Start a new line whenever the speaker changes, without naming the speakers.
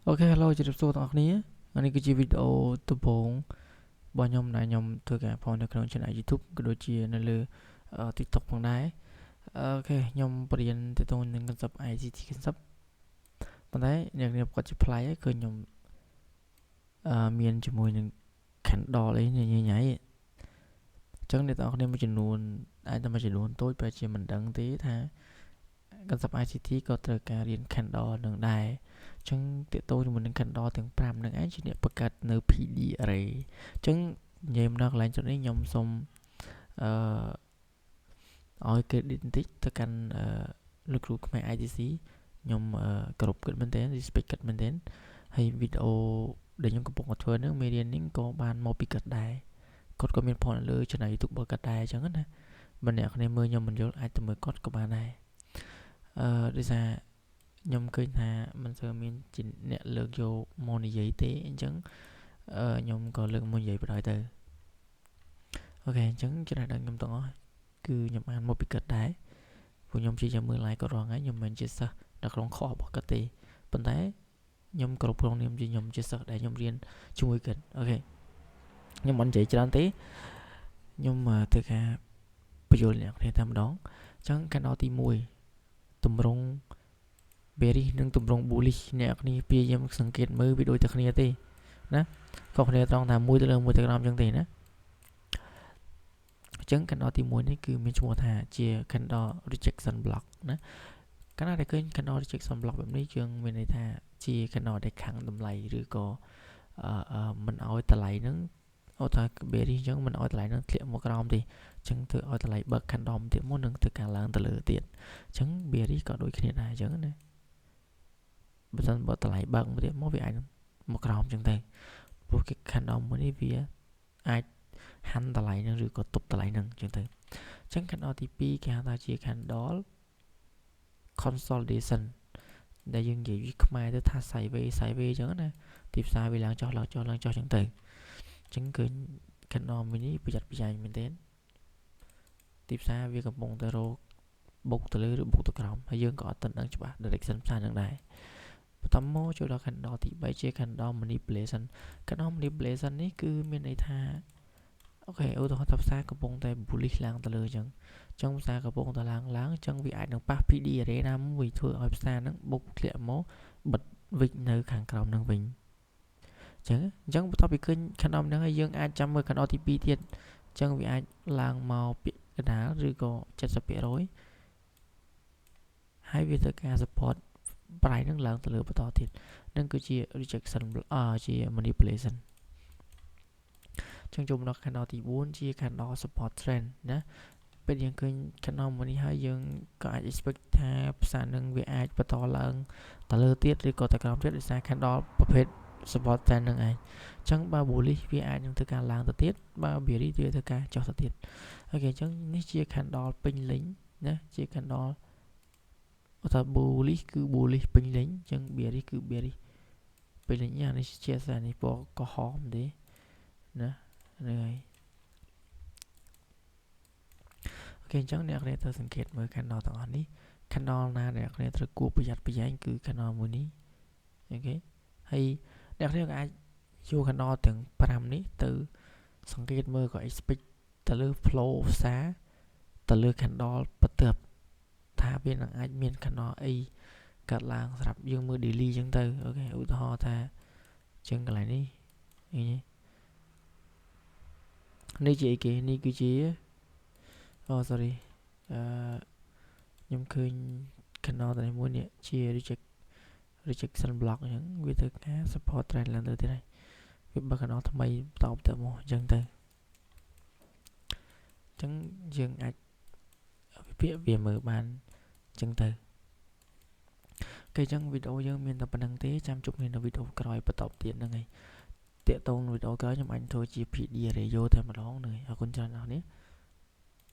OK hello ជម្រាបសួរទាំងអស់គ្នា។នេះគឺជាវីដេអូដំបូងរបស់ខ្ញុំដែលខ្ញុំធ្វើការផុសនៅក្នុង channel YouTube ក៏ដូចជានៅលើ TikTok ផងដែរ។ OK ខ្ញុំបរៀនទាក់ទងនឹង concept ICT concept ប៉ុន្តែអ្នកនាងគាត់ជាប្លែកគឺខ្ញុំអឺមានជាមួយនឹង candle អីញ៉ៃញ៉ៃអញ្ចឹងអ្នកទាំងអស់គ្នាមួយចំនួនអាចតែមួយចំនួនតូចប្រហែលជាមិនដឹងទេថា concept ICT ក៏ត្រូវការរៀន candle នឹងដែរអញ្ចឹងទាក់ទងជាមួយនឹង candle ទាំង5នឹងឯងជាអ្នកបង្កើតនៅ PD array។ អញ្ចឹងនិយាយមកដល់កន្លែងចំណុចនេះខ្ញុំសូមអឺឲ្យ credit បន្តិចទៅកាន់លោកគ្រូខ្មែរ ITC។ ខ្ញុំគោរពគាត់មែនទែន respect គាត់មែនទែនហើយវីដេអូដែលខ្ញុំកំពុងតែធ្វើហ្នឹងមេរៀននេះក៏បានមកពីគាត់ដែរគាត់ក៏មានផុសនៅលើ channel YouTube របស់គាត់ដែរអញ្ចឹងណាបើអ្នកគ្នាមើលខ្ញុំមិនយល់អាចទៅមើលគាត់ក៏បានដែរអឺដោយសារខ្ញុំឃើញថាមិនសូវមានជាអ្នកលើកយកមកនិយាយទេអញ្ចឹងអឺខ្ញុំក៏លើកមកនិយាយបណ្ដោយទៅ។ OK អញ្ចឹងចំណេះដឹងខ្ញុំទាំងអស់គឺខ្ញុំអានមកពីគាត់ដែរព្រោះខ្ញុំជាចាំមើល live គាត់រាល់ថ្ងៃខ្ញុំមិនមែនជាសិស្សនៅក្នុងខរបស់គាត់ទេប៉ុន្តែខ្ញុំគ្រប់គ្រងនាមជាខ្ញុំជាសិស្សដែលខ្ញុំរៀនជាមួយគាត់។ OK ខ្ញុំមិននិយាយច្រើនទេខ្ញុំធ្វើការពន្យល់អ្នកគ្នាតែម្ដងអញ្ចឹង candle ទី1ទម្រង់ bearish និងទម្រង់ bullish អ្នកគ្នាព្យាយាមសង្កេតមើលវាដូចតែគ្នាទេណាខុសគ្នាត្រង់ថាមួយទៅលើមួយទៅក្រោមអញ្ចឹងទេណា។អញ្ចឹង candle ទី1នេះគឺមានឈ្មោះថាជា candle rejection block ណា។កាលណាដែលឃើញ candle rejection block បែបនេះយើងមានន័យថាជា candle ដែលខាំងតម្លៃឬក៏អឺមិនឲ្យតម្លៃហ្នឹងអូថា bearish អញ្ចឹងមិនឲ្យតម្លៃហ្នឹងធ្លាក់មកក្រោមទេអញ្ចឹងធ្វើឲ្យតម្លៃបើក candle ទៀតមកនឹងធ្វើការឡើងទៅលើទៀតអញ្ចឹង bearish ក៏ដូចគ្នាដែរអញ្ចឹងណាបើសិនបើតម្លៃបើកមកទៀតមកវាអាចមកក្រោមអញ្ចឹងទៅព្រោះគេ candle មួយនេះវាអាចហាន់តម្លៃនឹងឬក៏ទប់តម្លៃនឹងអញ្ចឹងទៅ។អញ្ចឹង candle ទី2គេហៅថាជា candle consolidation ដែលយើងនិយាយវាខ្មែរទៅថា sideways sideways អញ្ចឹងណាទីផ្សារវាឡើងចុះឡើងចុះឡើងចុះអញ្ចឹងទៅអញ្ចឹងឃើញ candle មួយនេះប្រយ័ត្នប្រយែងមែនទែនទីផ្សារវាកំពុងតែរកបុកទៅលើឬបុកទៅក្រោមហើយយើងក៏អត់ទាន់ដឹងច្បាស់ direction ផ្សារនឹងដែរបន្តមកចូលដល់ candle ទី3ជា candle manipulation។ Candle manipulation នេះគឺមានន័យថា OK ឧទាហរណ៍ថាផ្សារកំពុងតែ bullish ឡើងទៅលើអញ្ចឹងអញ្ចឹងផ្សារកំពុងតែឡើងឡើងអញ្ចឹងវាអាចនឹងប៉ះ PD array ណាមួយធ្វើឲ្យផ្សារហ្នឹងបុកធ្លាក់មកបិទវិចនៅខាងក្រោមហ្នឹងវិញអញ្ចឹងអញ្ចឹងបន្ទាប់ពីឃើញ candle ហ្នឹងហើយយើងអាចចាំមើល candle ទី2ទៀតអញ្ចឹងវាអាចឡើងមកពាក់កណ្ដាលឬក៏70%ហើយវាធ្វើការ support price នឹងឡើងទៅលើបន្តទៀតនឹងគឺជា rejection អជា manipulation។ ចឹងចូលមកដល់ candle ទី4ជា candle support trend ណា។ពេលយើងឃើញ candle មួយនេះហើយយើងក៏អាច expect ថាផ្សារនឹងវាអាចបន្តឡើងទៅលើទៀតឬក៏ទៅក្រោមទៀតដោយសារ candle ប្រភេទ support trend នឹងឯងអញ្ចឹងបើ bullish វាអាចនឹងធ្វើការឡើងទៅទៀតបើ bearish វាធ្វើការចុះទៅទៀត។ OK អញ្ចឹងនេះជា candle ពេញលេញណាជា candle ថា bullish គឺ bullish ពេញលេញអញ្ចឹង bearish គឺ bearish ពេញលេញអានេះជាសារនេះពណ៌ក្រហមទេណាហ្នឹងហើយ។ OK អញ្ចឹងអ្នកគ្នាត្រូវសង្កេតមើល candle ទាំងអស់នេះ candle ណាអ្នកគ្នាត្រូវគួរប្រយ័ត្នប្រយែងគឺ candle មួយនេះ។ OK ហើយអ្នកគ្នាក៏អាចយក candle ទាំង5នេះទៅសង្កេតមើលក៏ expect ទៅលើ flow ផ្សារទៅលើ candle បន្ទាប់ថាវានឹងអាចមាន candle អីកាត់ឡើងសម្រាប់យើងមើល daily អញ្ចឹងទៅ។ OK ឧទាហរណ៍ថាចឹងកន្លែងនេះនេះជាអីគេនេះគឺជាអូ sorry អឺខ្ញុំឃើញ candle តែមួយនេះជា rejection block អញ្ចឹងវាធ្វើការ support trend ឡើងទៅទៀតហើយវាបើក candle ថ្មីបន្តទៅមកអញ្ចឹងទៅអញ្ចឹងយើងអាចវិភាគវាមើលបានអញ្ចឹងទៅ។ OK អញ្ចឹងវីដេអូយើងមានតែប៉ុណ្្នឹងទេចាំជួបគ្នានៅវីដេអូក្រោយបន្តទៀតហ្នឹងហើយទាក់ទងវីដេអូក្រោយខ្ញុំអាចធ្វើជា PD array តែម្ដងហ្នឹងហើយអរគុណច្រើនអ្នកនេះ។